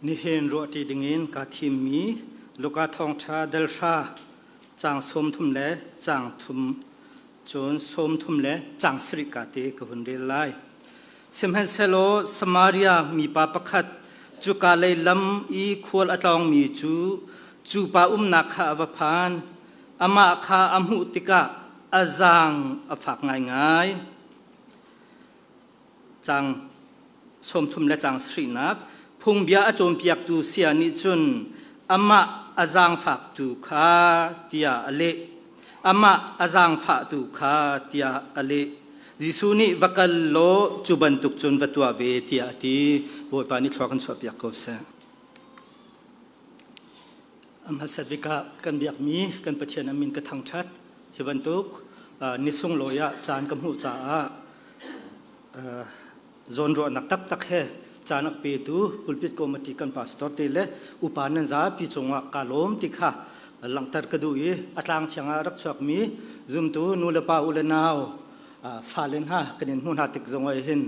Nihin ruahṭi dingin kaa thimmi Luka Thawngṭha dal hra caang 30 le caang thum cun 30 le caang sarih ka te ka hun rel lai. Sihmanhsehlaw Samaria mipa pakhat cuka lei lam i khual a tlawngmi cu cu pa umnak kha a va phan. Amah kha a hmuh tikah a zaang a fak ngaingai. Caang 30 le caang sarihnak phungbia a cawnpiaktu saya nih cun amah a zaangfaktu kha tiah a leh. Amah a zaangfahtu kha tiah a leh. Jesuh nih va kal law cu bantuk cun va tuah ve tiah a ti. Bawipa nih thlua kan chuahpiak ko seh. A hmasat bik ah kan biakmi kan Pathian a min ka thangṭhat. Hi bantuk ni sunglawi ah caan ka hmuh caah zawnruahnak taktak he caan a petu pulpit committee kan pastor te le upa nan zapi cungah kaa lawm ti kha langhter ka duh i a tlang thiang ah rak chuakmi zumtu nu le pa u le nau fale hna kan in hmuh hna tik zong ah hin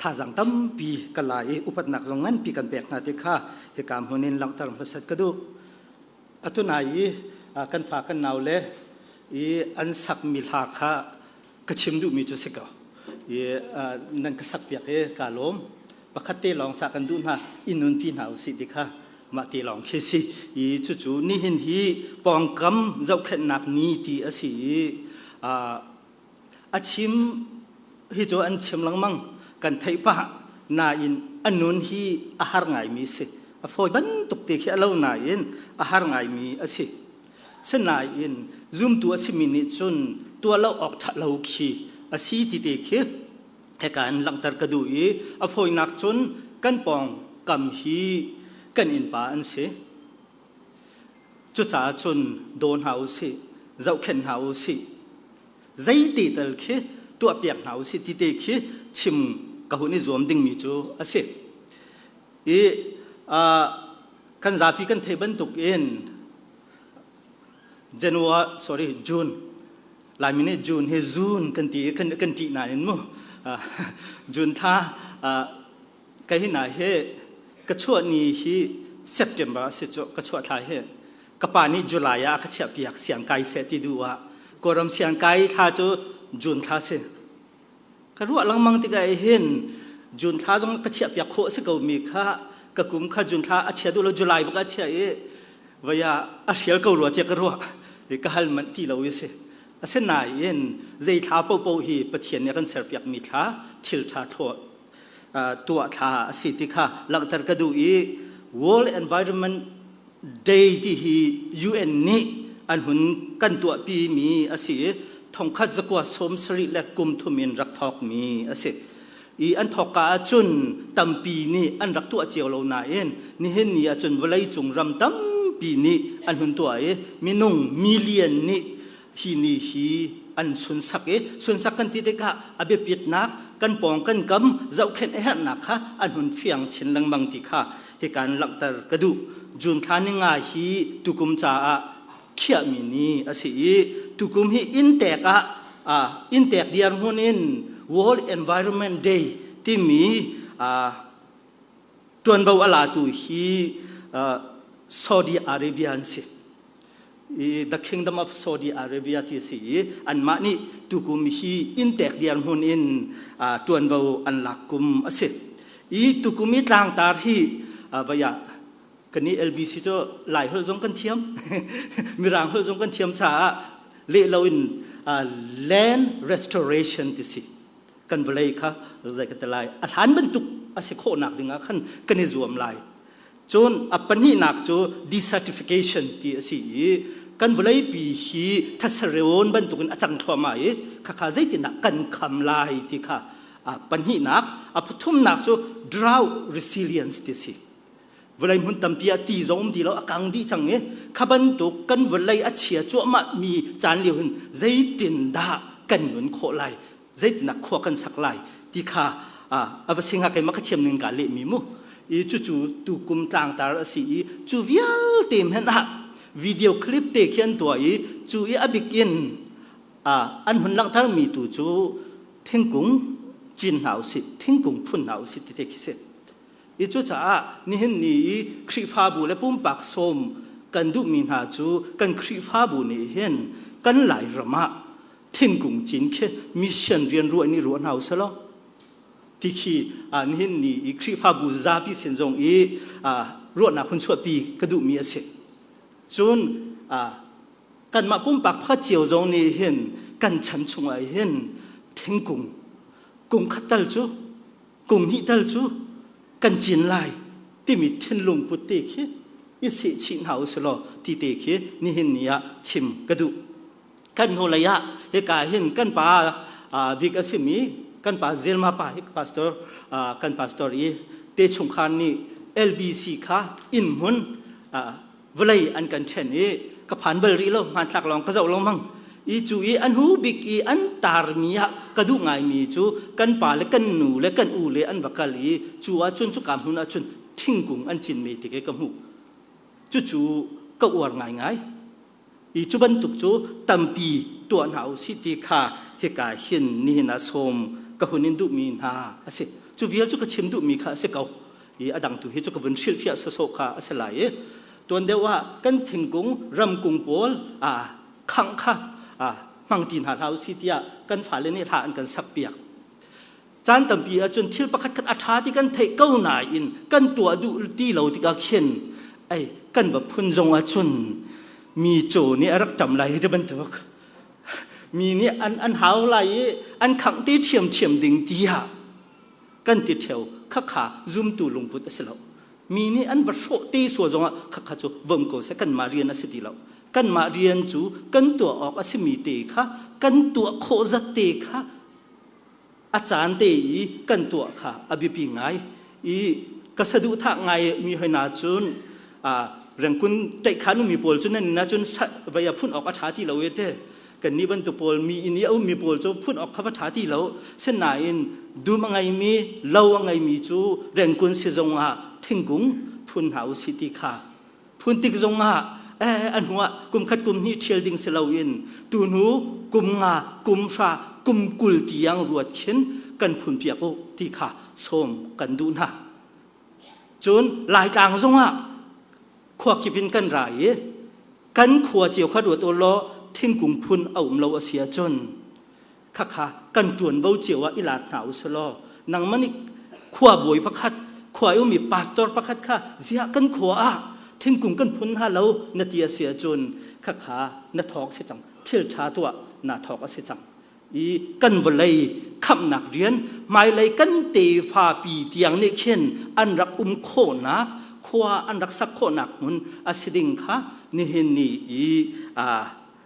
thazaang tampi ka la i upatnak zong nganpi kan pek hna ti kha hika hmun in langhter hmasat ka duh. Atu nai i kan fa kan nau le i an sakmi hla kha ka chim duhmi cu si ko. I nan ka sakpiak i kaa lawm. Pakhat te lawng ca kan duh hna i nunpi hna usih ti kha mah te lawng khi si. I cucu nihin hi pawngkam zohkhenhnak ni ti a si i A chim hi cu an chim lengmang kan theih pah nain a nun hi a har ngaimi si. A fawi bantuk te khi a lo nain a har ngaimi a si. Sinain zumtu a simi nih cun tuah lo awk ṭha lo khi a si ti te khi hika in langhter ka duh i a fawinak cun kan pawng kam hi kan innpa an si. Cucaah cun daw hna u sih, zohkhenh hna u sih, zeiti tal khi tuahpiak hna u sih ti te khi chim ka hun i zuam dingmi cu a si. I kan zapi kan theih bantuk in January sorry June Laimi nih June hi June kan ti i kan kan ṭih nain mu June thla Kei hi nai hi ka chuah ni hi September a si cu ka chuah thla hi ka pa nih July ah a ka chiahpiak siangkai seh ti duh ah Kawlram siangkai thla cu June thla si. Ka ruah lengmang tikah hin June thla zong ka chiahpiak khawh si ko mi kha ka kum kha June thla a chia duh lo July bak a chia i vei ah a hrial ko rua tiah ka ruah i ka hal manh ti lo i si. Asinain zei thla paohpaoh hi Pathian nih a kan serpiakmi thla thil ṭha thlawh tuah thla a si ti kha langhter ka duh i World Environment Day ti hi UN nih an hun kan tuahpi mi a si i thongkhat zakua 70 le kum thum in rak thawkmi a si. I an thawkka ahcun tampi nih an rak tuah cio lo nain nihin ni ahcun vawleicung ram tampi nih an hun tuah i minung million nih hi ni hi an sunsak i sunsak kan ti tikah a biapitnak kan pawng kan kam zohkhenh a herhnak kha an hun fiang chin lengmang ti kha hika in langhter ka duh. June thla ni nga hi tukum caah khiahmi ni a si i tukum hi inntek ah inntek dirhmun in World Environment Day timi ṭuanvo a latu hi Saudi Arabia an si. I the Kingdom of Saudi Arabia ti a si i anmah nih tukum hi inntek dirhmun in ṭuanvo an lak kum a si. I tukum i tlangtar hi vai ah kan i LBC cu Lai holh zong kan thiam Mirang holh zong kan thiam caah leh loin land restoration ti si. Kan vawlei kha zei ka ti lai a hlan bantuk a si khawhnak dingah khan kan i zuam lai. Cun a pahnihnak cu desertification ti a si i kan vawleipi hi thasarion bantukin a cang thluahmah i khakha zeitindah kan kham lai ti kha a pahnihnak a pathumnak cu drought resilience ti a si. Vawlei hmun tampi ah ti zong um ti lo a kang dih cang i kha bantuk kan vawlei a chia cuahmah mi caan lio hin zeitindah kan nun khawh lai zeitindah khua kan sak lai ti kha a va singa keimah ka thiam ning ka lehmi mu i cucu tukum tlangtar a si i cu vialte hmanh ah video clip te khi an tuah i cu i a bik in an hun langhter mi tu cu thingkung cin hna usih thingkung phun hna usih ti te khi si. I cucaah nihin ni i Khrihfabu le pumpak sawm kan duhmi hna cu kan Khrihfabu nih hin kan Lairam ah thingkung cin khi mission rian ruah in i ruah hna usih law ti khi nihin ni i Khrihfabu zapi sin zong i ruahnak hun chuahpi ka duhmi a si. Cun kanmah pumpak pakhat cio zong nih hin kan chan chungah hin thingkung kung khat tal cu kung hnih tal cu kan cin lai timi thinlung put te khi i sehchih hna usih law ti te khi nihin ni ah chim ka duh. Kan hnulei ah hika hin kan pa bik a simi kan pa Zelma pa hi pastor kan pastor i te chungkhar nih LBC kha inn hmun vawlei an kan ṭhen i ka phan bal rih lo hmanthlak lawng ka zoh lengmang i cu i an hu bik i an tarmi ah ka duh ngaimi cu kan pa le kan nu le kan u le an va kal i cu ahcun cuka hmun ahcun thingkung an cinmi ti ka hmuh. Cucu ka uar ngaingai. I cu bantuk cu tampi tuah hna u sih ti kha hika hin nihin ah sawm ka hun in duhmi hna a si. Cu vial cu ka chim duhmi kha a si ko. I a dang tu hi cu ka vun hrilhfiah sawsawh kha a si lai i tuan deuh ah kan thingkung ramkung pawl a khangh kha hmang ti hna hlah u sih tiah kan fale nih hla an kan sakpiak. Caan tampi ahcun thil pakhat khat a ṭha ti kan theih ko nain kan tuah duh ti lo tikah khin ei kan va phun zong ahcun mi caw nih a rak ṭam lai ti bantuk mi nih an hau lai i an khangh ti ṭhiamṭhiam ding tiah kan ti ṭheo. Khakha zumtu lungput a si lo. Mi nih an va hrawh te sual zongah khakha cu vom ko seh, kanmah rian a si ti lo. Kanmah rian cu kan tuah awk a simi te kha kan tuah khawh zat te kha a caan te i kan tuah kha a biapi ngai i ka saduhthah ngai mi hoi na cun rengkun ṭaihkhan ummi pawl cu nan inn ahcun vei a phun awk a ṭha ti lo e te. Kan nih bantuk pawl mi inn i a ummi pawl cu phun awk kha va ṭha ti lo. Sinain dum a ngeimi lo a ngeimi cu rengkun sizung ah thingkung phun hna u sih ti kha phun tik zong ah an hnu ah kum khat kum hnih ṭhial ding si loin tu hnu kum nga kum hra kum 20 tiang ruat khin kan phun piak u ti kha sawm kan duh hna. Cun Laitlang zong ah khua kip in kan ra i kan khua cio kha ruat u law thingkung phun a um lo a si ahcun khakha kan ṭuanvo cio ah i lak hna u sih law nangmah nih khua bawi pakhat khua i ummi pastor pakhat kha ziah kan khua ah thingkung kan phun hna lo na ti a si ahcun khakha na thawk si cang, thil ṭha tuah na thawk a si cang i kan vawlei khamhnak rian hmailei kan tefa pi tiang nih khin an rak um khawhnak khua an rak sak khawhnak hmun a si ding kha nihin ni i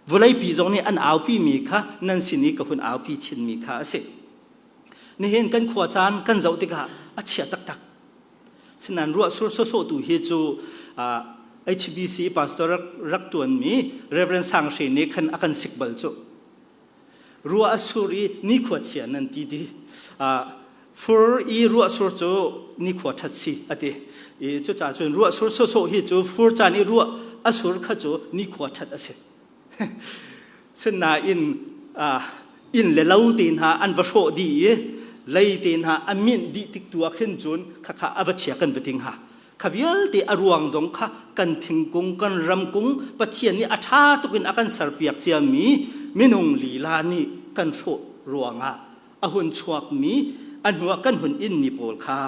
vawleipi zong nih an aupi mi kha nan sin i ka hun aupi chinmi kha a si. Nihin kan khua caan kan zoh tikah a chia taktak. Sinain ruah sur sawsawh tu hi cu HBC pastor rak ṭuanmi Reverend Sang Hre nih khan a kan sik bal cu. Ruah a sur i nikhua chia nan ti ti. Fur i ruah sur cu nikhua ṭhat si a ti. I cucaah cun ruah sur sawsawh hi cu fur caan i ruah a sur kha cu nikhua ṭhat a si. Sinain inn le lo te hna an va hrawh dih i lei te hna a minh dih tik tu ah khin cun khakha a va chia kan va ting ha. Kha vialte a ruang zong kha kan thingkung kan ramkung Pathian nih a ṭha tuk in a kan serpiak ciami minung lila nih kan hrawh ruangah a hun chuakmi a hnuah kan hun inmi pawl kha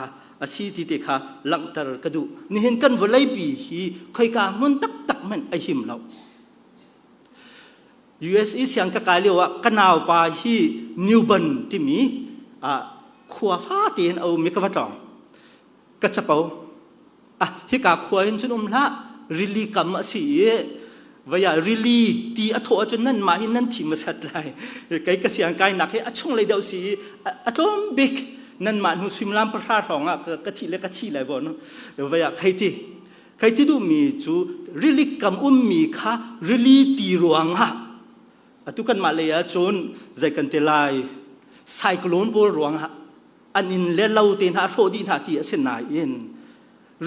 a si ti te kha langhter ka duh. Nihin kan vawleipi hi khoika hmun taktak hmanh a him lo. USA siang ka kai lio ah ka naupa hi Newburn timi khua fate in a um i ka va tlawng. Ka capo. Ah, hika khua in cun um hlah. Rili kam a si i vaya rili ti a thawh ahcun nan mah hi nan thi masat lai. Kei ka siang kainak hi a chung lei deuh si i a tlawm bik nan mah hnu suimilam 10 hrawng ah ka thi le ka thi lai bon. Vaya khei ti. Khei ti duhmi cu rili kam ummi kha rili ti ruangah atu kan mah lei ahcun zei kan ti lai cyclone pawl ruangah an inn le lo te hna a hrawh dih hna ti a si nain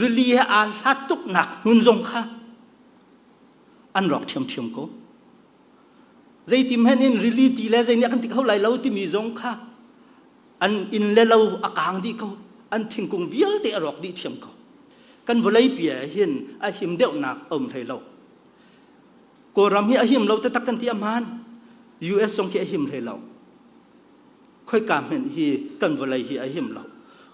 rili he aa hlat tuknak hmun zong kha an rawk ṭhiamṭhiam ko. Zeitim hen in rili ti le zei nih a kan ti kho lai lo timi zong kha an inn le lo a kaang dih ko. An thingkung vialte a rawk dih ṭhiam ko. Kan vawleipi ah hin a him deuhnak a um hlei lo. Kawlram hi a him lo taktak kan ti a hmaan. US zong khi a him hlei lo. Khoika hmenh hi kan vawlei hi a him lo.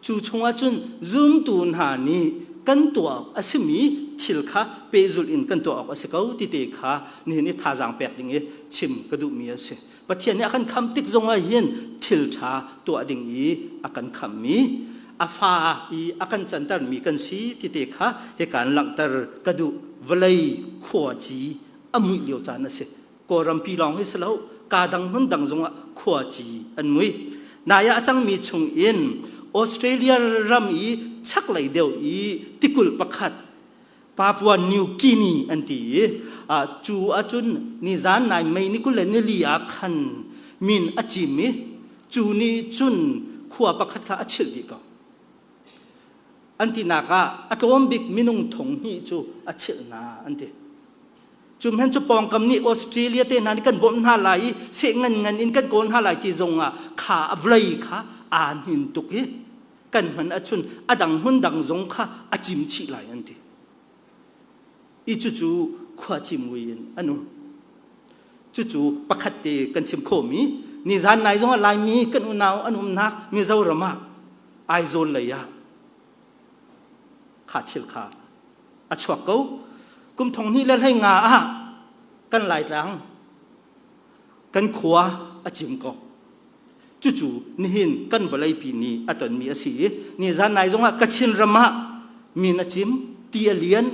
Cu chungah cun zumtu hna nih kan tuah awk a simi thil kha pehzulh in kan tuah awk a si ko ti te kha nihin i thazaang pek ding i chim ka duhmi a si. Pathian nih a kan kham tik zongah hin thil ṭha tuah ding i a kan khammi a fa i a kan cantermi kan si ti te kha hika in langhter ka duh. Vawlei khuaci a muih lio caan a si. Kawlrampi lawng hi si lo, kaa dang hmun dang zongah khuaci an mui. Nai ah a cangmi chung in Australia ram i chaklei deuh i tikulh pakhat Papua New Guinea an ti i cu ahcun nizan nai May ni 24 ah khan min a cim i cu nih cun khua pakhat kha a chilh dih ko. An tinak ah a tlawm bik minung thong hnih cu a chilh hna an ti. Cu hmenh cu pawngkam nih Australia te hna nih kan bawmh hna lai i seh ngan ngan in kan kawl hna lai ti zong ah kha a vawlei kha aa hnin tuk i kan hman ahcun a dang hmun dang zong kha a cim chih lai an ti. I cucu khua cimui in an um. Cucu pakhat te kan chim khawhmi nizan nai zong ah Laimi kan unau an umnak Mizoram ah Aizawl lei ah kha thil kha a chuak ko. Kum thong hnih le hlei nga ah kan Laitlang kan khua a cim ko. Cucu nihin kan vawleipi nih a tonmi a si i nizan nai zongah Kachin ram ah min a cim, ti a lian,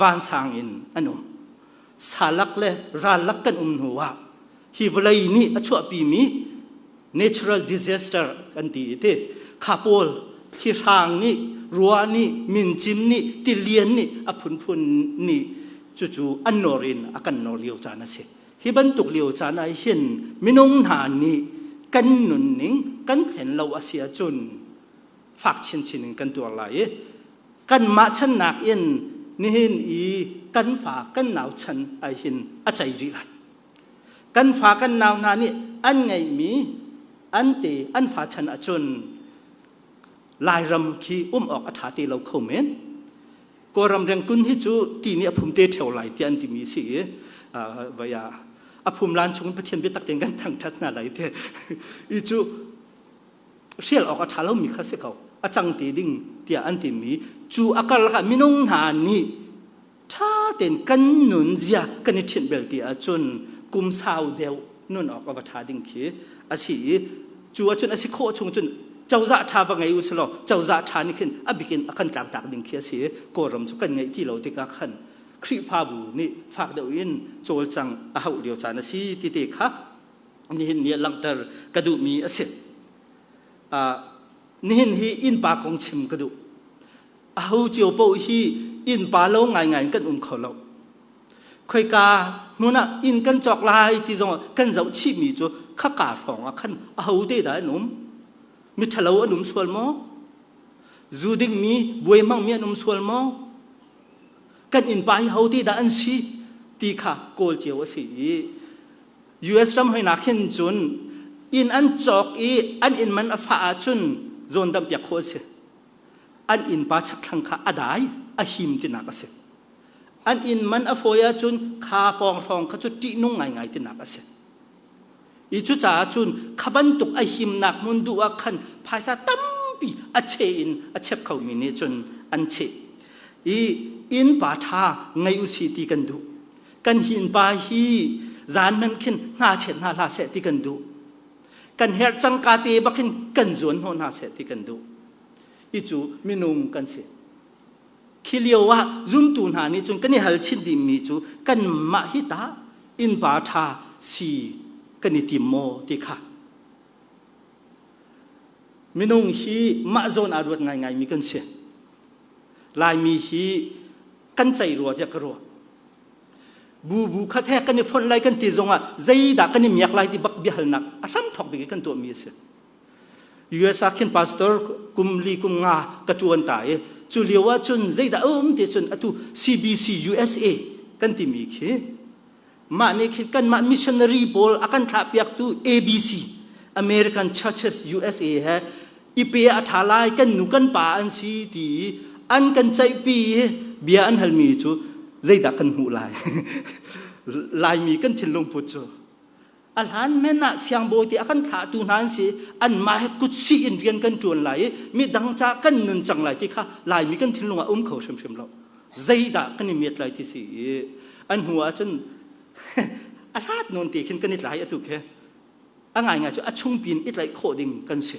vansang in an um. Salak le rallak kan um hnu ah hi vawlei nih a chuahpimi natural disaster kan ti i ti kha pawl thlihrang nih ruah nih mincim nih tilian nih a phunphun nih cucu an nawr in a kan nawr lio caan a si. Hi bantuk lio caan ah hin minung hna nih kan nunning kan thlen lo a si ahcun fak chinchin in kan tuar lai i kanmah channak in nihin i kan fa kan nau chan ah hin a cei rih lai. Kan fa kan nau hna nih an ngeihmi an te an fa chan ahcun Lairam khi um awk a ṭha te lo kho men. Kawlram rengkun hi cu ti nih a phum te ṭheo lai tiah an timi si i vai ah a phum lan chung Pathian biatak tein kan thangṭhat hna lai te i cu hrial awk a ṭha lomi kha si ko a cang te ding tiah an timi cu a karlak ah minung hna nih ṭha tein kan nun zia kan i ṭhinh bel ti ahcun kum sau deuh nun awk a va ṭha ding khi a si i cu ahcun a si khawh chung cun cozah ṭha va ngei u selaw cozah ṭha nih khin a bikin a kan tlangtak ding khi a si i Kawlram cu kan ngeih ti lo tikah khan Khrihfabu nih fak deuh in cawlcang a hauh lio caan a si ti te kha nihin ni ah langhter ka duhmi a si. Nihin hi innpa kong chim ka duh. Aho cio paoh hi innpa lo ngaingai in kan um kho lo. Khoika hmun ah inn kan cawk lai ti zong kan zoh chihmi cu khaka hrawng ah khan ahote dah an um? Miṭhalo an um sual maw? Zu dingmi, buai hmangmi an um sual maw? Kan innpa hi hote dah an si ti kha kawl cio a si i US ram hoinak hin cun inn an cawk i an inn man a fah ahcun zawn damh piak khawh a si. An innpa chakthlang kha a dai, a him tinak a si. An inn man a fawi ahcun kha pawng hrawng kha cu ṭihnung ngaingai tinak a si. I cucaah cun kha bantuk a himnak hmun duh ah khan phaisa tampi a cheh in a chep khomi nih cun an cheh. I innpa ṭha ngei u si ti kan duh. Kan hi innpa hi zan hmanh khin hna chet hna hlah seh ti kan duh. Kan herh cangka te bak hin kan zuan hnawh hna seh ti kan duh. Hi cu minung kan si. Khi lio ah zumtu hna nih cun kan i hal chin dingmi cu kanmah hi tah innpa ṭha si kan i tim maw ti kha. Minung hi mah zawn aa ruat ngaingaimi kan si. Laimi hi kan ceih rua tiah ka ruah. Bu bu khat he kan i fonh lai kan ti zongah zeidah kan i miak lai ti bak biahalnak a hramthawk bik i kan tuahmi a si. US ah khin pastor kum li kum nga ka ṭuan ta i cu lio ah cun zeidah a um ti cun atu CBC USA kan timi khi mah nih khin kanmah missionary pawl a kan thlahpiaktu ABC American Churches USA he. I pe a ṭha lai kan nu kan pa an si ti i an kan ceihpi i bia an halmi cu zeidah kan hmuh lai? Laimi kan thinlung put cu a hlan men ah siangbawi te a kan thlahtu hna an si anmah he kutsih in rian kan ṭuan lai i midang ca kan nun cang lai ti kha Laimi kan thinlung ah um kho hrimhrim lo. Zeidah kan i miat lai ti si i an hnu ah cun a hlat nawn te khin kan i tlai atu khi a ngaingai cu a chungpi in i tlaih khawh ding kan si.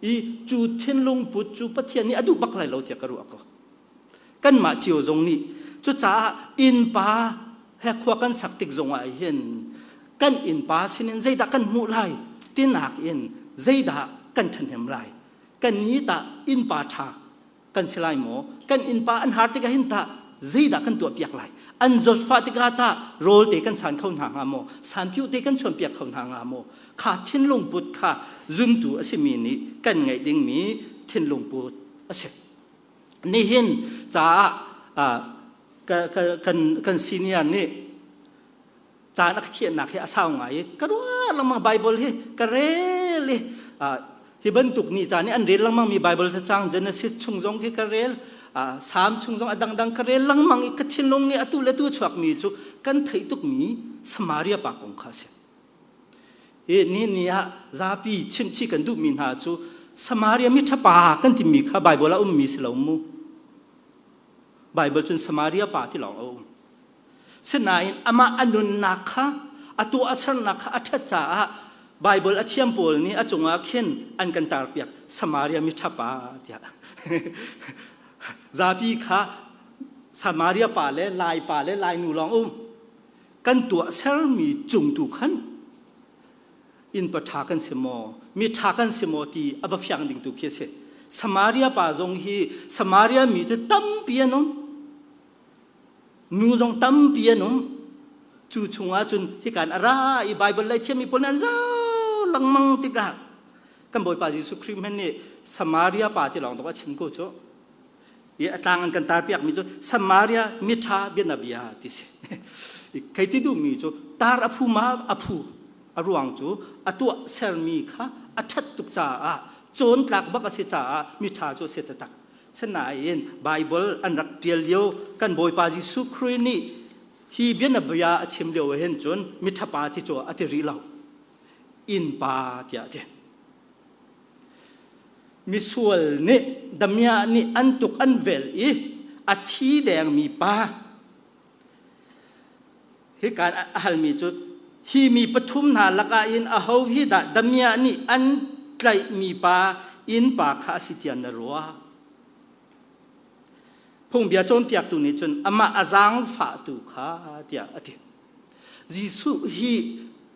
I cu thinlung put cu Pathian nih a duh bak lai lo tiah ka ruah ko. Kanmah cio zong nih cucaah innpa he khua kan sak tik zongah hin kan innpa sinin zeidah kan hmuh lai tinak in zeidah kan ṭhahnem lai kan ni tah innpa ṭha kan si lai maw kan innpa an har tikah hin tah zeidah kan tuahpiak lai an zawtfah tikah tah rawl te kan chan kho hna hnga maw sanpiu te kan chuanpiak kho hna hnga maw kha thinlung put kha zumtu a simi nih kan ngeih dingmi thinlung put a si. Nihin caah kan senior nih caan a ka thiannak hi a sau ngai i ka ruah lengmang Bible hi ka rel i hi bantuk ni caan i an rel lengmang mi Bible cacang Genesis chung zong khi ka rel Salm chung zong a dangdang ka rel lengmang i ka thinlung nih atu le tu chuakmi cu kan theih tukmi Samaria pa kong kha a si. Hi ni ni ah zapi chimhchih kan duhmi hna cu Samaria mi ṭhapa kan timi kha Baibal ah ummi si lo mu. Baibal cun Samaria pa ti lawng a um. Sinain amah a nunnak kha a tuah a sernak kha a ṭhat caah Baibal a thiam pawl nih a cungah khin an kan tarpiak Samaria mi ṭhapa tiah. Zapi kha Samaria pa le Lai pa le Lai nu lawng um. Kan tuah sermi cung tu khan innpa ṭha kan si maw mi ṭha kan si maw ti a va fiang ding tu khi a si. Samaria pa zong hi Samaria mi cu tampi an um, nu zong tampi an um. Cu chungah cun hikan a ra i Bible lei thiammi pawl nih an zau lengmang tikah kan Bawipa Jesuh Khrih hmanh nih Samaria pa ti lawng dawk a chim ko cu. I a tlang an kan tarpiakmi cu Samaria miṭha bianabia ti si. Khei ti duhmi cu tar a phu ma a phu a ruang cu a tuah sermi kha a ṭhat tuk caah cawntlak bak a si caah miṭha cu a si taktak. Sinain Bible an rak ṭial lio kan Bawipa Jesuh Khrih nih hi bianabia a chim lio ah hin cun miṭha pa ti cu a ti rih lo. Innpa tiah a ti. Misual nih damiah nih an tuk an vel i a thi dengmi pa hikan a halmi cu hi mi pathum hna lakah in aho hi dah damiah nih an tlaihmi pa innpa kha a si tiah na ruah? Phungbia cawnpiaktu nih cun amah a zaangfahtu kha tiah a ti. Jesuh hi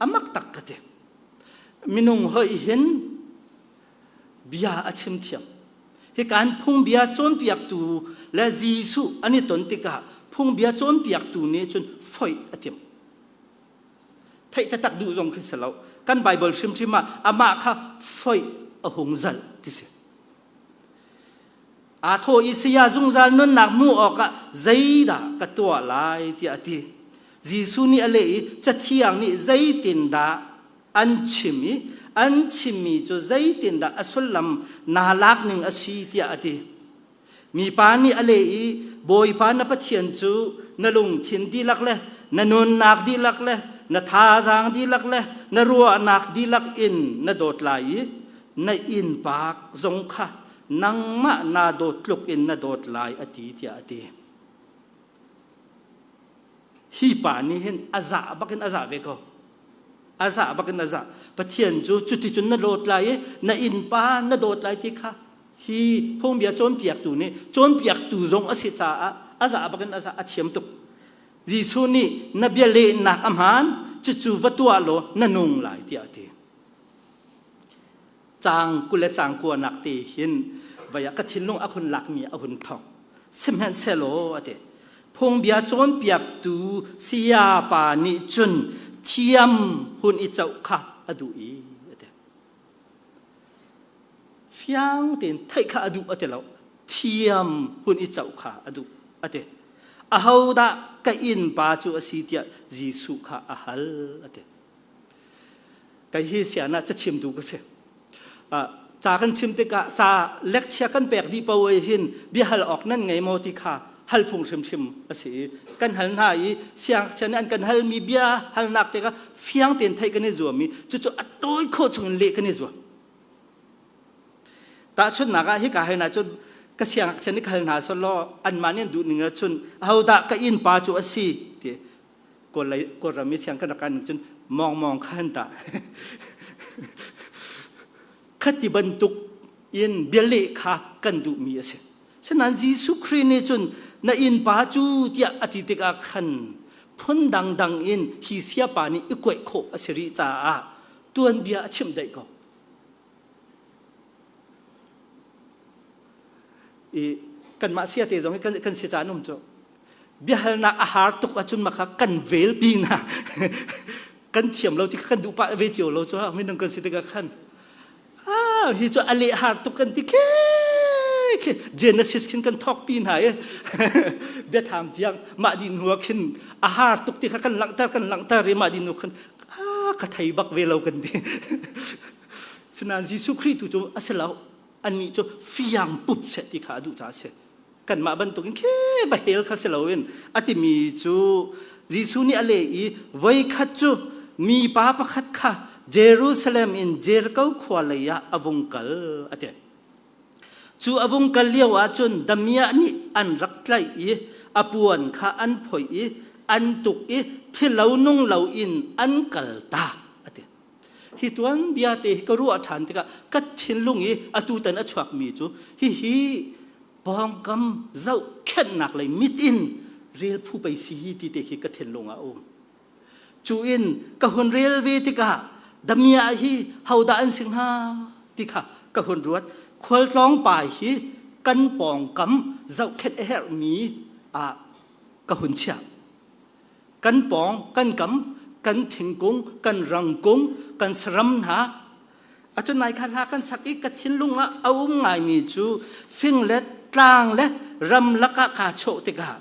a mak tak ka ti. Minung hoih hin bia a chim thiam. Hikan phungbia cawnpiaktu le Jesuh an i ton tikah phungbia cawnpiaktu nih cun foih a timh. Theih taktak duh zong khi si lo. Kan Bible hrimhrim ah amah kha foih a hung zalh ti si. Aa thawh i saya zungzal nunnak hmuh awkah zeidah ka tuah lai tiah a ti. Jesuh nih a leh i Cathiang nih zeitindah an chim i an chimmi cu zeitindah a sullam naa lak ning a si tiah a ti. Mipa nih a leh i Bawipa na Pathian cu na lungthin dihlak le na nunnak dihlak le na thazaang dihlak le na ruahnak dihlak in na dawt lai i na innpa zong kha nangmah naa dawt tluk in na dawt lai a ti tiah a ti. Hi pa nih hin a zah bakin a zah ve ko. A zah bakin a zah. Pathian cu cuticun na dawt lai i na innpa na dawt lai ti kha hi phungbia cawnpiaktu nih cawnpiaktu zong a si caah a zah bakin a zah a thiam tuk. Jesuh nih na bia lehnak a hmaan cucu va tuah law na nung lai tiah a ti. Caang 20 le caang 9nak te hin vai ah ka thinlung a hun lakmi a hun thawk. Sihmanhsehlaw a ti. Phungbia cawnpiaktu sayapa nih cun thiam hun i coh kha a duh i a ti. Fiang tein theih kha a duh a ti lo. Thiam hun i coh kha a duh a ti. Ahodah ka innpa cu a si tiah Jesuh kha a hal a ti. Kei hi sian ah cachimtu ka si. Ca kan chim tikah ca lecture kan pek dih paoh hin biahal awk nan ngei maw ti kha hal phung hrimhrim a si i kan hal hna i siangngakchia nih an kan halmi bia halnak tikah fiang tein theih kan i zuam i cucu a tawi khawh chungin leh kan i zuam. Tahchunhnak ah hika hen ah cun ka siangngakchia nih ka hal hna selaw anmah nih an duh ning ahcun ahodah ka innpa cu a si ti Kawlram i siang kan rak kan cun mawng mawng khan tah khati bantuk in bialeh kha kan duhmi a si. Sinain Jesuh Khrih nih cun na innpa cu tiah a ti tikah khan phun dangdang in hi siapa nih i kuaih khawh a si rih caah tuanbia a chimh daih ko. I kanmah sia te zong hi kan si caan um cu. Biahalnak a har tuk ahcun mah kha kan vel pinah kan thiam lo ti kha kan duh pah ve cio lo cu minung kan si tikah khan ah hi cu a leh har tuk kan ti khe khi Genesis khin kan thawk pi hna i biathlam tiang mah din hnu ah khin a har tuk ti kha kan langhter kan langhter i mah din hnu khan ah ka thei bak ve lo kan ti. Sinain Jesuh Khrih tu cu a si lo. Annih cu fiang pup seh ti kha a duh caah a si. Kanmah bantukin khi va hel kha si loin a timi cu Jesuh nih a leh i voikhat cu mipa pakhat kha Jerusalem in Jericho khua lei ah a vung kal a ti. Cu a vung kal lio ahcun damiah nih an rak tlaih i a puan kha an phoih i an tuk i thilo nung loin an kal tak a ti. Hi tuanbia te hi ka ruah ṭhan tikah ka thinlung i atu tan a chuakmi cu hihi pawngkam zohkhenhnak lei mit in rel phu pei si hi ti te khi ka thinlung ah a um. Cu in ka hun rel ve tikah damia hi hodah an si hnga ti kha ka hun ruat. Khualtlawng pa hi kan pawngkam zohkhenh a herhmi ah ka hun chiah. Kan pawng, kan kam, kan thingkung, kan rangkung, kan saram hna atu nai kha hla kan sak i ka thinlung ah a um ngaimi cu fing le tlang le ram lakah kaa chawh tikah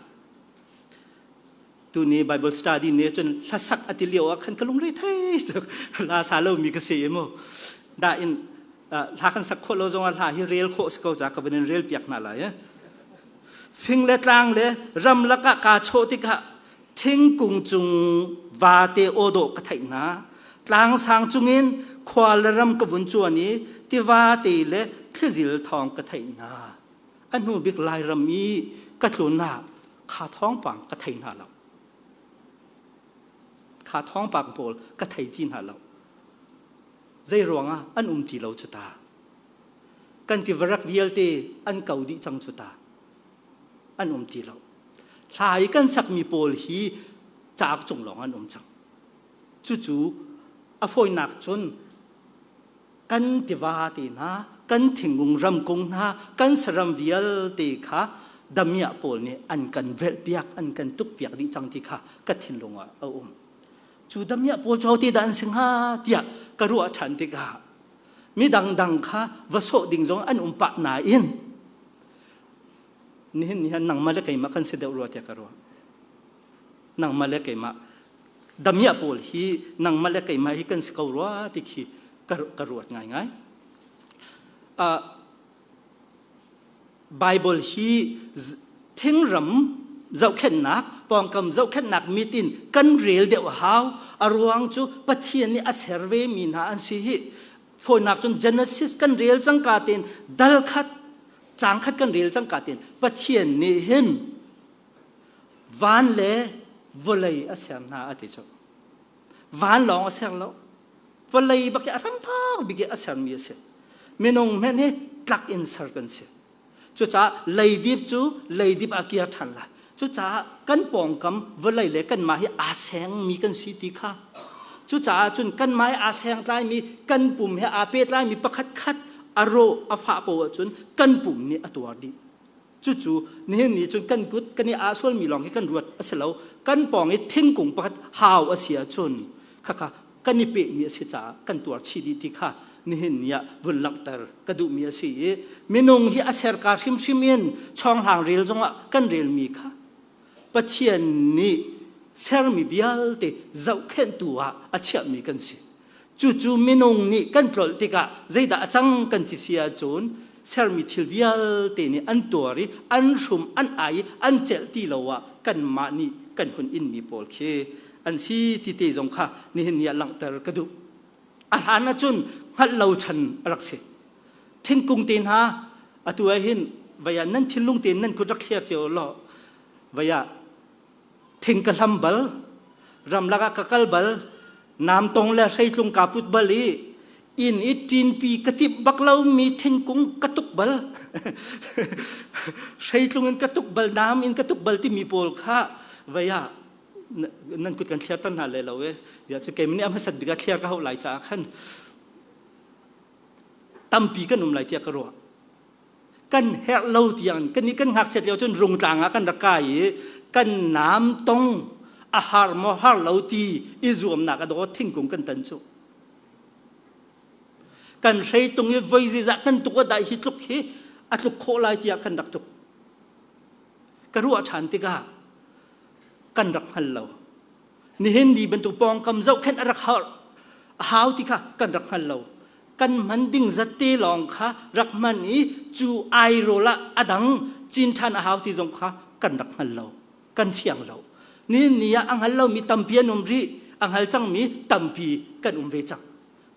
tuni Bible study ne cun hlasak a ti lio ah khan ka lungre thei tuk. Hla sa lomi ka si mu da in hla kan sak khawh lo zongah hla hi rel khawh si ko ca ka van in rel piak hna lai. Fing le tlang le ram lakah kaa chawh tikah thingkung cung vate aw dawh ka theih hna. Tlang sang cungin khua le ram ka vun cuan i tiva te le thlizil thawng ka theih hna. A hnu bik Lairam i ka tlun ah kha thawngpang ka thei hna lo. Kha thawngpang pawl ka thei ti hna lo. Zei ruangah an um ti lo cu ta. Kan tivarak vialte an ko dih cang cu ta. An um ti lo. Hla i kan sakmi pawl hi cauk cung lawng an um cang. Cucu a fawinak cun kan tiva te hna, kan thingkung ramkung hna, kan saram vialte kha damiah pawl nih an kan velhpiak, an kan tukpiak dih cang ti kha ka thinlung ah a um. Cu damiah pawl cu ahote dah an si hnga tiah ka ruah ṭhan tikah mi dangdang kha va sawh ding zong an um pah nain nihin ni han nangmah le keimah kan si deuh rua tiah ka ruah. Nangmah le keimah damiah pawl hi nangmah le keimah hi kan si ko rua ti khi ka ruat ngaingai. Bible hi thingram zohkhenhnak pawngkam zohkhenhnak mit in kan rel deuh a hau. A ruang cu Pathian nih a ser ve mi hna an si hi. Fawinak cun Genesis kan rel cangka tein dal khat caang khat kan rel cangka tein Pathian nih hin van le vawlei a ser hna a ti cu. Van lawng a ser lo. Vawlei bak hi a hramthak bik i a sermi a si. Minung hmenh hi tlak in ser kan si. Cucaah leidip cu leidip ah kir ṭhan lai. Cucaah kan pawngkam vawlei le kanmah hi aa sengmi kan si ti kha. Cucaah cun kanmah he aa sengtlaimi kan pum he aa pehtlaimi pakhat khat a rawh a fah poah ahcun kan pum nih a tuar dih. Cucu nihin ni cun kan kut kan i aa sualmi lawng hi kan ruat a si lo. Kan pawng i thingkung pakhat hau a si ahcun khakha kan i pehmi a si caah kan tuar chih dih ti kha nihin ni ah vun langhter ka duhmi a si i minung hi a serka hrimhrim in chawnghlang rel zongah kan relmi kha Pathian nih sermi vialte zohkhenhtu ah a chiahmi kan si. Cucu minung nih kan tlolh tikah zeidah a cang kan ti si ahcun sermi thil vialte nih an tuar i an hrum an ai i an celh ti lo ah kanmah nih kan hun inmi pawl khi an si ti te zong kha nihin ni ah langhter ka duh. A hlan ahcun hngalh lo chan a rak si. Thingkung te hna atu ah hin vei ah nan thinlung tein nan kut rak thliar cio law vei ah thing ka hlam bal ramlak ah ka kal bal namtong le hreitlung kaa put bal i inn i ṭinpi ka timh bak lomi thingkung ka tuk bal hreitlung in ka tuk bal nam in ka tuk bal timi pawl kha vei ah nan kut kan thliar tan hna le lo e ya cu keimah nih a hmasat bik ah thliar ka hauh lai caah khan tampi kan um lai tiah ka ruah kan herh lo tiang kan nih kan ngakchiat lio cun rungtlang ah kan rak kai i kan nam tong a har maw har lo ti i zuamnak a dawt thingkung kan tan cu kan hreitung i voi zizah kan tuk a dai hi tluk hi a tluk khawh lai tiah kan rak tuk ka ruah ṭhan tikah kan rak hngal lo nihin ni bantuk pawngkam zohkhenh a rak har a hau ti kha kan rak hngal lo kan hman ding zatte lawng kha rak hman i cu airawl ah a dang cin ṭhan a hau ti zong kha kan rak hngal lo kan fiang lo nihin ni ah a hngal lomi tampi an um rih a hngal cangmi tampi kan um ve cang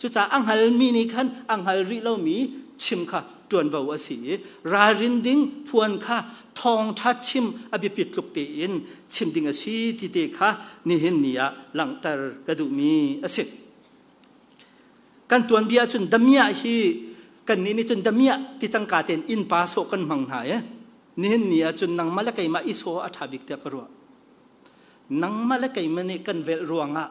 Cucaah a hngalmi nih khan a hngal rih lomi chim kha ṭuanvo a si i ralrin ding phuan kha thawngṭha chim a biapit tluk tein chim ding a si ti te kha nihin ni ah langhter ka duhmi a si. Kan tuanbia cun damiah hi kannih nih cun damiah ti cangka tein innpa sawh kan hmang hna i nihin ni ah cun nangmah le keimah i sawh a ṭha bik tiah ka ruah. Nangmah le keimah nih kan velh ruangah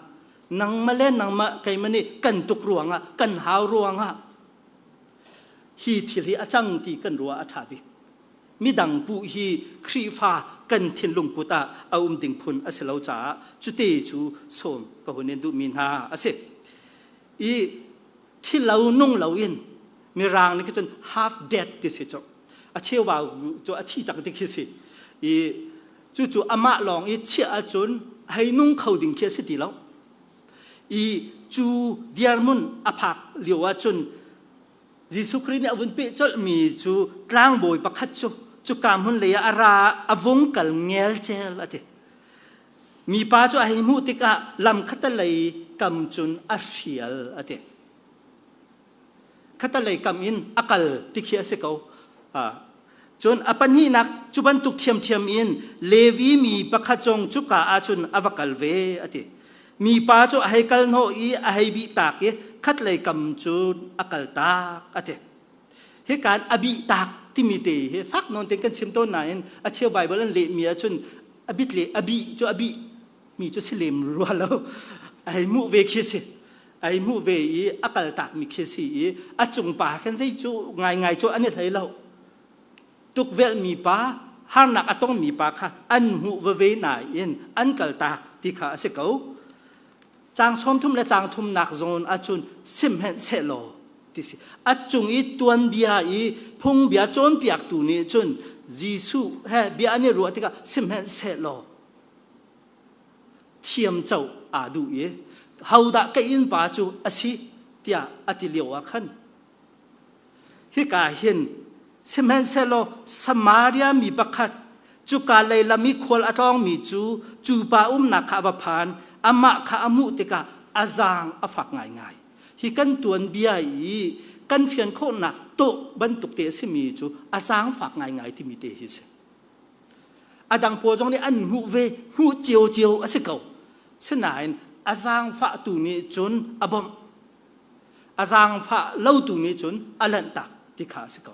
nangmah le nangmah keimah nih kan tuk ruangah kan hau ruangah hi thil hi a cang ti kan ruah a ṭha bik. Midang puh hi Khrihfa kan thinlung put ah a um ding phun a si lo caah cute cu sawm ka hun in duhmi hna a si. I thilo nung lo in mirang nih cun half dead ti si cu a cheubau cu a thi cang ti khi si i cucu amah lawng i chiah ahcun hei nung kho ding khi a si ti lo i cu diarmun a phak lio ahcun Jesuh Khrih nih a vun peh colhmi cu tlangbawi pakhat cu cuka hmun lei ah a ra a vung kal ngelcel a ti mipa cu a hei hmuh tikah lam khatalei kam cun a hrial a ti khatalei kam in a kal ti khi a si ko cun a pahnihnak cu bantuk ṭhiamṭhiam in Levi mi pakhat zong cuka ah cun a va kal ve a ti mipa cu a hei kal hnawh i a hei bih tak i khatlei kam cun a kal tak a ti hikan a bih tak timi te hi fak nawn tein kan chim tawn nain a cheu Bible an lehmi ahcun a bit le a bih cu a bih mi cu si lem rua lo ai hmuh ve khi si ai hmuh ve i a kal tak mi khi si i a cung pa khan zei cu ngai ngai cu an i hlei lo tukvelh mi pa harnak a tong mi pa kha an hmuh veve nain an kal tak ti kha a si ko Caang 30 le caang thumnak zawn ahcun sihmanhsehlaw ti si. A cung i tuanbia i phungbia cawnpiaktu nih cun Jesuh he bia an i ruah tikah sihmanhsehlaw thiamco aa duh i hodah ka innpa cu a si tiah a ti lio ah khan Hika hin sihmanhsehlaw Samaria mi pakhat cuka lei lam i khual a tlawngmi cu cu pa umnak kha a va phan. Amah kha a hmuh tikah a zaang a fak ngaingai. Hi kan tuanbia i kan fian khawhnak tawh bantuk te a simi cu a zaangfak ngaingai timi te hi a si. A dang pawl zong nih an hmuh ve, hmuh ciocio a si ko. Sinain a zaangfahtu nih cun a bawmh. A zaangfah lotu nih cun a lanhtak ti kha a si ko.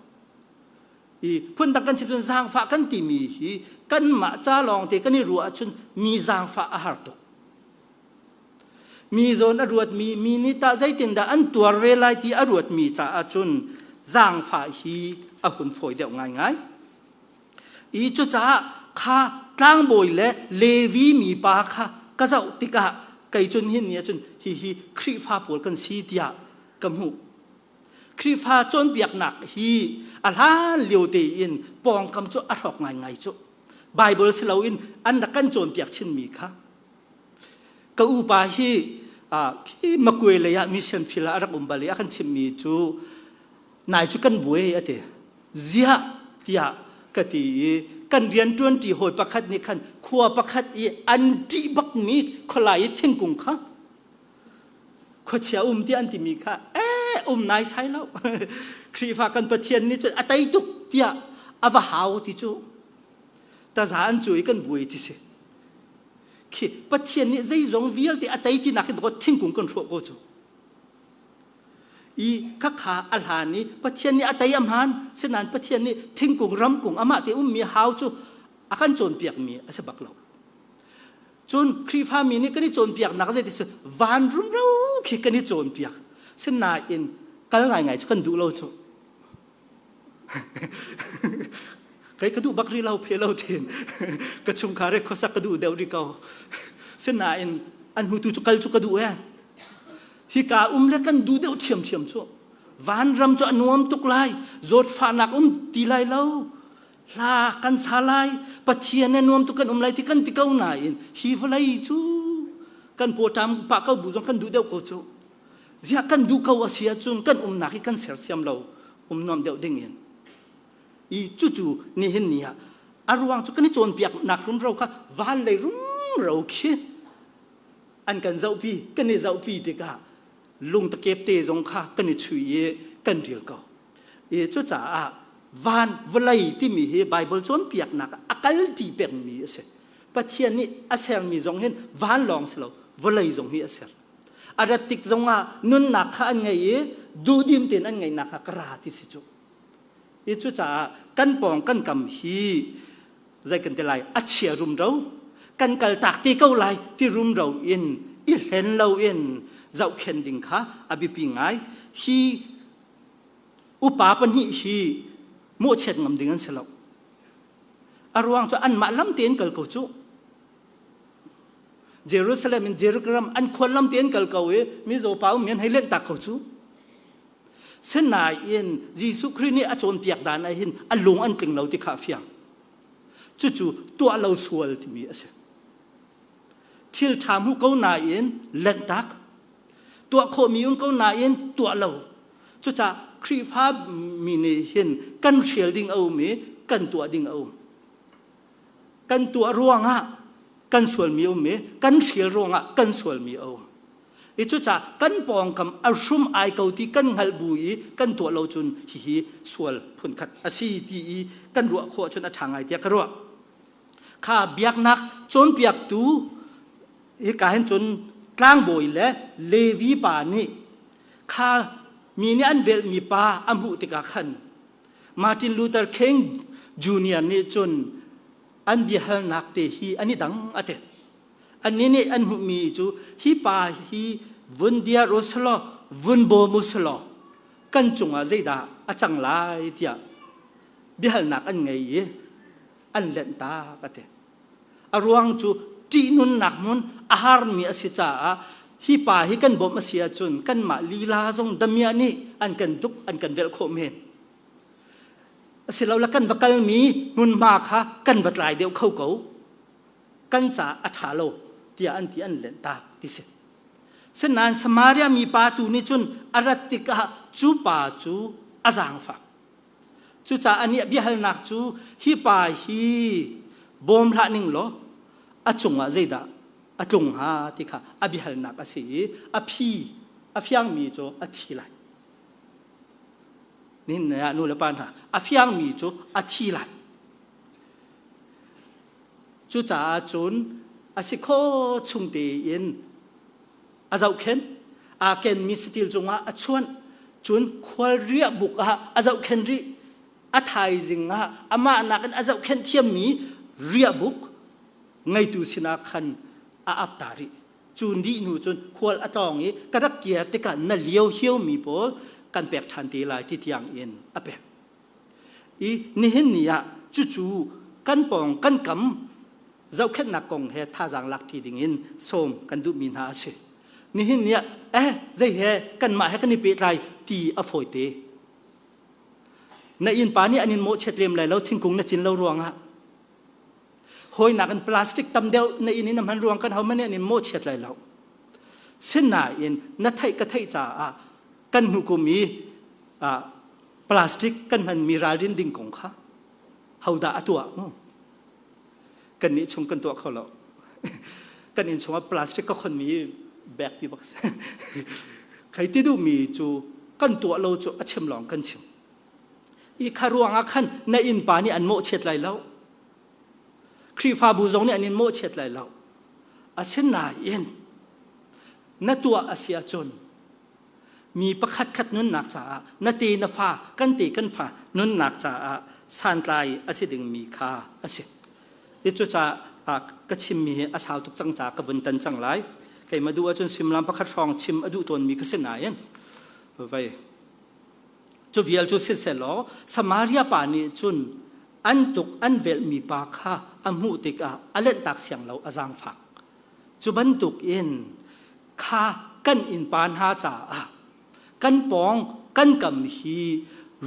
I phundang kan chim cun zaangfah kan timi hi kanmah ca lawngte kan i ruah ahcun mi zaangfah a har tuk. Mi zawn a ruatmi, mi nih tah zeitindah an tuar ve lai ti a ruatmi caah cun zaangfah hi a hun fawi deuh ngaingai. I cucaah kha tlangbawi le Levi mipa kha ka zoh tikah kei cun hin ni ahcun hihi Khrihfa pawl kan si tiah ka hmuh. Khrihfa cawnpiaknak hi a hlan lio tein pawngkam cu a hrawk ngaingai cu. Bible si loin an rak kan cawnpiak chinmi kha. Ka upa hi Khi Makwe lei ah mission field ah a rak um bal i a kan chimhmi cu nai cu kan buai a ti. Ziah tiah ka ti i kan rianṭuanṭi hawi pakhat nih khan khua pakhat i an ṭih bakmi khualai i thingkung kha khuachia um ti an timi kha ee um nai sai lo Khrihfa kan Pathian nih cun a tei tuk tiah a va hau ti cu taza an cu i kan buai ti si. Khi Pathian nih zeizong vialte a tei tinak hin thingkung kan hrawh ko cu. I khakha a hlan i Pathian nih a tei a hmaan sinain Pathian nih thingkung ramkung amah te ummi hau cu a kan cawnpiakmi a si bak lo. Cun Khrihfa mi nih kan i cawnpiaknak zei ti si van rumro khi kan i cawnpiak. Sinain kal ngaingai cu kan duh lo cu. Kei ka duh bak rih lo phe lo tin ka chungkhar he khuasak ka duh deuh rih ko. Sinain an hmutu cu kal cu ka duh e. Hika um le kan duh deuh ṭhiamṭhiam cu. Vanram cu a nuam tuk lai. Zawtfahnak um ti lai lo. Hla kan sa lai. Pathian he nuam tuk kan um lai ti kan ti ko nain hi vawlei cu kan pawṭam pah ko bu zong kan duh deuh ko cu. Ziah kan duh ko a si ahcun kan umnak hi kan sersiam lo um nuam deuh ding in. I cucu nihin ni ah a ruang cu kan i cawnpiaknak rumro kha van lei rumro khi an kan zohpi kan i zohpi tikah lungtakep te zong kha kan i chui i kan ril ko. I cucaah van vawlei timi hi Bible cawnpiaknak a kalṭi pengmi a si. Pathian nih a sermi zong hin van lawng si lo vawlei zong hi a ser. A rat tik zongah nunnak kha an ngei i duhdim tein an ngeihnak kha ka ra ti si cu. I cucaah kan pawng kan kam hi zei kan ti lai a chia rumro kan kal tak te ko lai ti rumro in i hlen lo in zohkhen ding kha a biapi ngai. Hi upa pahnih hi mawhchiat ngam ding an si lo. A ruang cu anmah lam tein kal ko cu. Jerusalem in Jericho ram an khual lam tein kal ko i mizaw pa um an hei lent tak ko cu. Sinain Jesuh Khrih nih a cawnpiak dan ah hin a lung an tling lo ti kha a fiang. Cucu tuah lo sual timi a si. Thil ṭha hmu ko nain lenhtak, tuah khawhmi um ko nain tuah lo. Cucaah Khrihfa mi nih hin kan hrial ding a um i kan tuah ding a um. Kan tuah ruangah kan sualmi a um i kan hrial ruangah kan sualmi a um. I cucaah kan pawngkam a hrum ai ko ti kan hngalh bu i kan tuah lo cun hihi sual phunkhat a si ti i kan ruah khawh cun a ṭha ngai tiah ka ruah. Kha biaknak cawnpiaktu hika hin cun tlangbawi le Levi pa nih kha mi nih an velhmi pa a hmuh tikah khan Martin Luther King Jr. nih cun an biahalnak te hi an i dang a ti. Annih nih an hmuhmi cu hi pa hi vun diar u selaw vun bawm u selaw kan cungah zeidah a cang lai tiah biahalnak an ngei i an lenh tak a ti. A ruang cu ṭihnunnak hmun a harmi a si caah hi pa hi kan bawmh a si ahcun kanmah lila zong damiah nih an kan duk an kan velh khawh men. Asilole kan va kalmi hmunhma kha kan va tlai deuh kho ko. Kan caah a ṭha lo tiah an ti an lenh tak ti si. Sinain Samaria mi pa tu nih cun a rat tikah cu pa cu a zaangfak. Cucaah anih biahalnak cu hi pa hi bawm hlah ning law a cungah zeidah a tlung hnga ti kha a biahalnak a si i a phi a fiangmi cu a thi lai. Nihin ah nu le pa hna a fiangmi cu a thi lai. Cucaah cun a si kho chung tein a zohkhenh aa kenmi satil cungah a chuanh cun khual riahbuk ah a zohkhenh rih a thaizing ah amah nakin a zohkhenh thiammi riahbuk ngeitu sinah khan a ap ta rih cu nih hnu cun khual a tlawng i ka rak kir tikah na lio hiomi pawl kan pek ṭhan te lai ti tiang in a pek I nihin ni ah cucu kan pawng kan kam zohkhenhnak kong he thazaang lak ṭi ding in sawm kan duhmi hna a si. Nihin ni ah eh zei he kanmah he kan i pehtlai ti a fawite. Na innpa nih an in mawhchiat lem lai lo thingkung na cin lo ruangah. Hawinak in plastic tam deuh na inn in na hman ruang kan ho man nih an in mawhchiat lai lo. Sinain na theih ka theih caah kan hnu kum i plastic kan hmanmi ralrin ding kong kha hodah a tuah mu? Kan nih chung kan tuah kho lo. Kan inn chungah plastic ka khonmi bag pi bak si. Khai ti duhmi cu kan tuah lo cu a chim lawng kan chim. I kha ruangah khan na innpa nih an mawhchiat lai lo. Khrihfabu zong nih an in mawhchiat lai lo. Asinain na tuah a si ahcun mi pakhat khat nunnak caah na te na fa kan te kan fa nunnak caah santlai a si dingmi kha a si. Hi cucaah ka chimmi hi a sau tuk cang caah ka vun tan cang lai. Keimah duh ahcun suimilam pakhat hrawng chim a duh tawnmi ka si nain vei cu vial cu siselaw Samaria pa nih cun an tuk an velhmi pa kha a hmuh tikah a lenhtak siang lo, a zaangfak. Cu bantuk in kha kan innpa hna caah kan pawng kan kam hi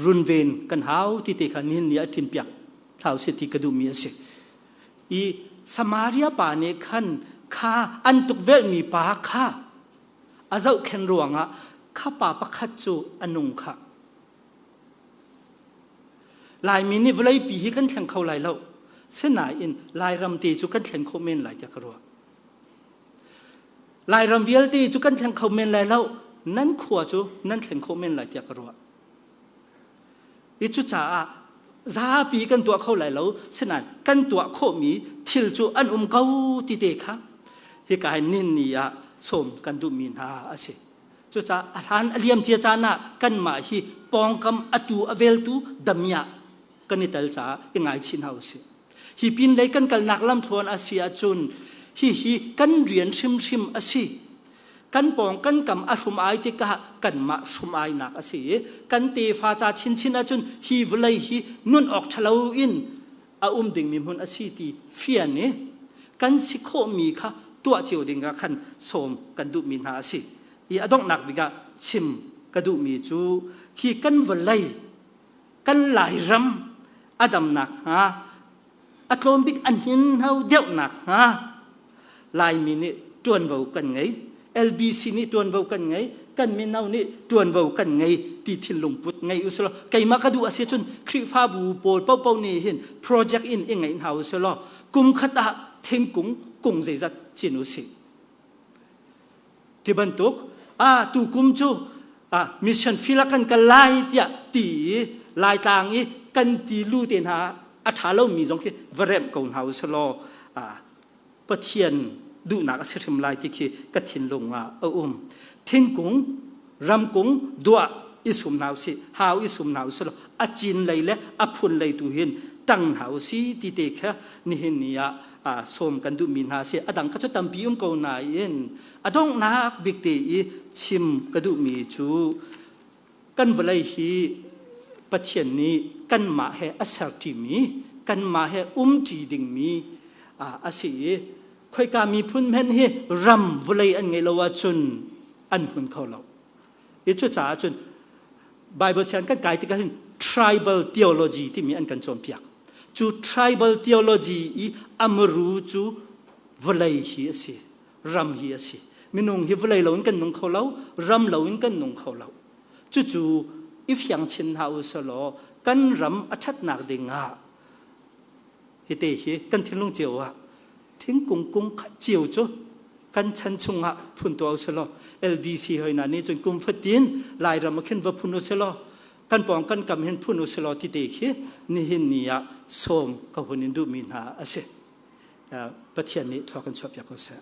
runven kan hau ti te kha nihin ni a ṭinpiak hlau si ti ka duhmi a si. I Samaria pa nih khan kha an tukvelhmi pa kha a zohkhenh ruangah kha pa pakhat cu a nung kha. Laimi nih vawleipi hi kan thleng kho lai lo. Sinain Lairam te cu kan thlen khawh men lai tiah ka ruah. Lairam vialte cu kan thleng kho men lai lo. Nan khua cu nan thleng khawh men lai tiah ka ruah. I cucaah zapi kan tuah kho lai lo. Sinain kan tuah khawhmi thil cu an um ko ti te kha hika hin nin ni ah sawm kan duhmi hna a si. Cucaah a hlan a liam cia caan ah kanmah hi pawngkam atu a veltu damiah kan i tel caah i ngaichih hna usih. Hi pin lei kan kalnak lamthluan a si ahcun hihi kan rian hrimhrim a si. Kan pawng kan kam a hrum ai tikah kanmah hrum ainak a si i kan tefa ca chinchin ahcun hi vawlei hi nun awk ṭhalo in a um dingmi hmun a si ti fian i kan si khawhmi kha tuah cio ding ah khan sawm kan duhmi hna a si. I a donghnak bik ah chim ka duhmi cu khi kan vawlei kan Lairam a damnak hnga a tlawm bik a hninhno deuhnak hnga Laimi nih ṭuanvo kan ngei, LBC nih ṭuanvo kan ngei, kan mino nih ṭuanvo kan ngei ti thinlung put ngei usih law keimah ka duh a si cun Khrihfabu pawl paohpaoh nih hin project in i ngeih hna usih law kum khat ah thingkung kung zeizat cin usih. Ti bantuk a tu kum cu mission field ah kan kal lai tiah ti i Laitlang i kan ti lu te hna a ṭha lomi zong khi va remh ko hna usih law Pathian duhnak a si hrim lai ti khi ka thinlung ah a um. Thingkung, ramkung duah i sum hna usih, hau i sum hna usih law a cin lei le a phun lei tu hin tang hna usih ti te kha nihin ni ah sawm kan duhmi hna si. A dang kha cu tampi um ko nain a donghnak bik te i chim ka duhmi cu kan vawlei hi Pathian nih kanmah he a serṭimi, kanmah he umṭi dingmi a si i khoika miphun hmanh hi ram vawlei an ngeih lo ahcun an hmun kho lo. I cucaah cun Bible sian kan kai tikah hin tribal theology timi an kan cawnpiak. Cu tribal theology i amaru cu vawlei hi a si, ram hi a si. Minung hi vawlei loin kan nung kho lo, ram loin kan nung kho lo. Cucu i fiang chin hna u selaw kan ram a ṭhatnak ding ah hite hi kan thinlung cio ah thingkung kung khat cio cu kan chan chungah phun tuah u selaw LBC hoi na nih cun kum fatin Lairam ah khin va phun u selaw kan pawng kan kam hin phun u selaw ti te khi nihin ni ah sawm ka hun in duhmi hna a si. Pathian nih thua kan chuahpiak ko seh.